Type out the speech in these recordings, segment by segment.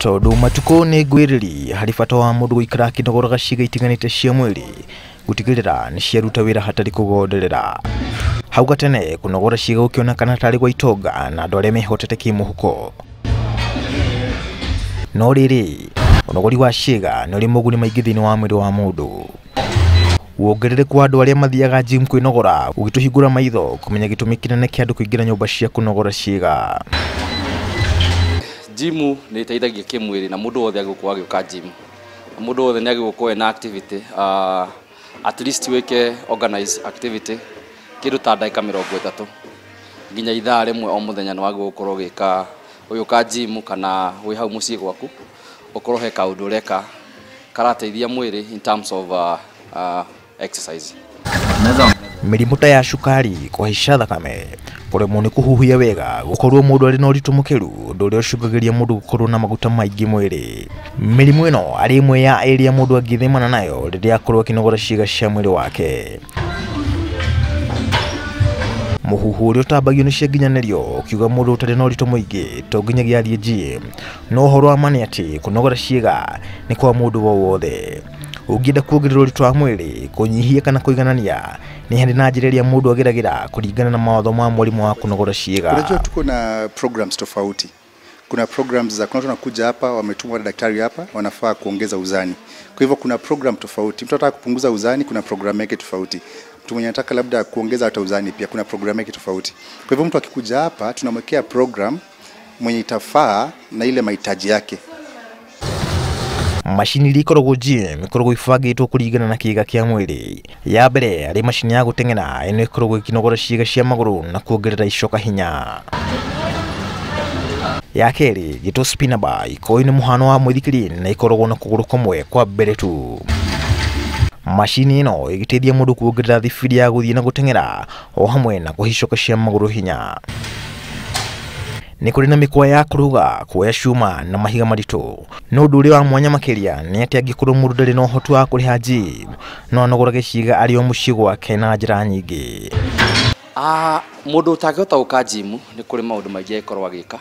Tondu matukũ nĩ ngwĩrĩri harĩ bata wa mũndũ gũikara akĩnogoraga ciĩga itiganĩte cia mwĩrĩ gũtigĩrĩra nĩ ciaruta wĩra hatarĩ kũgonderera. Hau gatene kũnogora ciĩga gũkĩonekana tarĩ gwa itonga na andũ arĩa mehotete kĩmũhuko. No rĩrĩ, ũnogori wa ciĩga nĩ ũrĩ moguni maingĩ thĩinĩ wa mwĩrĩ wa mũndũ. Wongerereku wa andũ arĩa mathiaga gym kwĩnogora ũgĩtũhingũra maitho kũmenya gĩtũmi kĩnene kĩa andũ kũingĩra nyũmba cia kũnogora ciĩga. Gym nĩ ĩteithagia kĩmwĩrĩ na mũndũ wothe agĩgũkorwo agĩũka gym. Na mũndũ wothe nĩ agĩgũkorwo ena activity, at least wĩke organize activity kĩndũ ta ndagĩka 30 nginya ithaa rĩmwe o mũthenya nĩ wagĩrĩirwo gũkorwo ũgĩka ũgĩũka gym kana wĩ hau mũciĩ gwaku ũkorwo he kaũndũ ũreka karateithia mwĩrĩ in terms of exercise. Mĩrimũ ta ya cukari, kũhaica thakame, kũremwo nĩ kũhuhia wega, gũkorwo mũndũ arĩ na ũritũ mũkĩru, ũndũ ũrĩa ũcũngagĩria mũndũ gũkorwo na maguta maingĩ mwĩrĩ. Mĩrimũ ĩno arĩ ĩmwe ya ĩrĩa mũndũ angĩthemana nayo rĩrĩa akorwo akĩnogora ciĩga cia mwĩrĩ wake. Mũhuhu ũrĩa ũtambagio nĩ cianginyanĩrio ũkiuga mũndũ ũtarĩ na ũritũ mũingĩ to nginyagia athiĩ gym, no ũhoro wa ma nĩ atĩ kũnogora ciĩga nĩ kwa mũndũ o wothe. Ũngĩenda kuongerera ũritũ wa mwĩrĩ, kũnyihia kana kũiganania, nĩ harĩ na njĩra ĩrĩa mũndũ ageragĩra kũringana na mawatho ma mwarimũ wa kũnogora ciĩga. Unajua tuko na programs tofauti. Kuna programs za kuna watu wanakuja hapa wametumwa na daktari hapa wanafaa kuongeza uzani. Kwa hivyo kuna program tofauti. Mtu anataka kupunguza uzani kuna program yake tofauti. Mtu mwenye anataka labda kuongeza hata uzani pia kuna program yake tofauti. Kwa hivyo mtu akikuja hapa tunamwekea program mwenye itafaa na ile mahitaji yake. Macini iria ikoragwo gym ikoragwo ibangĩtwo kũringana na kĩĩga kĩa mwĩrĩ. Ya mbere arĩ macini ya gũteng'era, ĩno ĩkoragwo ĩkĩnogora ciĩga cia magũrũ na kuongerera icoka hinya. Ya kerĩ ĩgĩtwo spinner bike, ũyũ nĩ mũhano wa mũithikiri na ĩkoragwo na kũgũrũ kũmwe kwa mbere tu. Macini ĩno ĩgĩteithia mũndũ kuongerera thibidi ya gũthiĩ na gũteng'era o hamwe na kũhe icoka cia magũrũ hinya. Nĩ kũrĩ na mĩkwa ya kũruga, kuoya cuma na mahiga maritũ. No ũndũ ũrĩa wa mwanya makĩria nĩ atĩ angĩkorwo mũndũ ndarĩ na ũhoti wa kũrĩha gym, no anogorage ciĩga arĩ o mũciĩ gwake na njĩra nyingĩ. Mũndũ ũtangĩhota gũka gym nĩ kũrĩ maũndũ maingĩ angĩkorwo agĩka.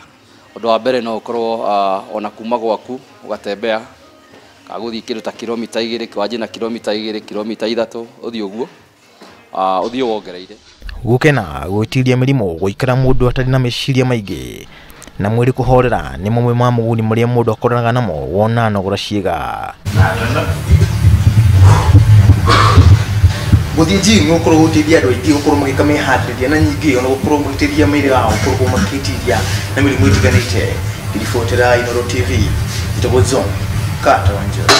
Ũndũ wa mbere no ũkorwo ona kuma gwaku ũgatembea kana gũthiĩ kĩndũ ta kilomita 2, kĩwanjie na kilomita 2, kilomita 3, ũthiĩ ũguo, ũthiĩ wongereire. Gũkena, gwĩtiria mĩrimũ, gũikara mũndũ atarĩ na meciria maingĩ na mwĩrĩ kũhorera nĩ mamwe ma moguni marĩa mũndũ akoranaga namo wona anogora ciĩga. Gũthiĩ gym nĩ gũkorwo gũteithia andũ aingĩ gũkorwo magĩka meharĩrĩria na nyingĩ ona gũkorwo magĩteithia mĩĩrĩ yao gũkorwo magĩtiria na mĩrimũ ĩtiganĩte. Ngĩribotera Inooro TV, njĩtagwo John Carter Wanjĩra.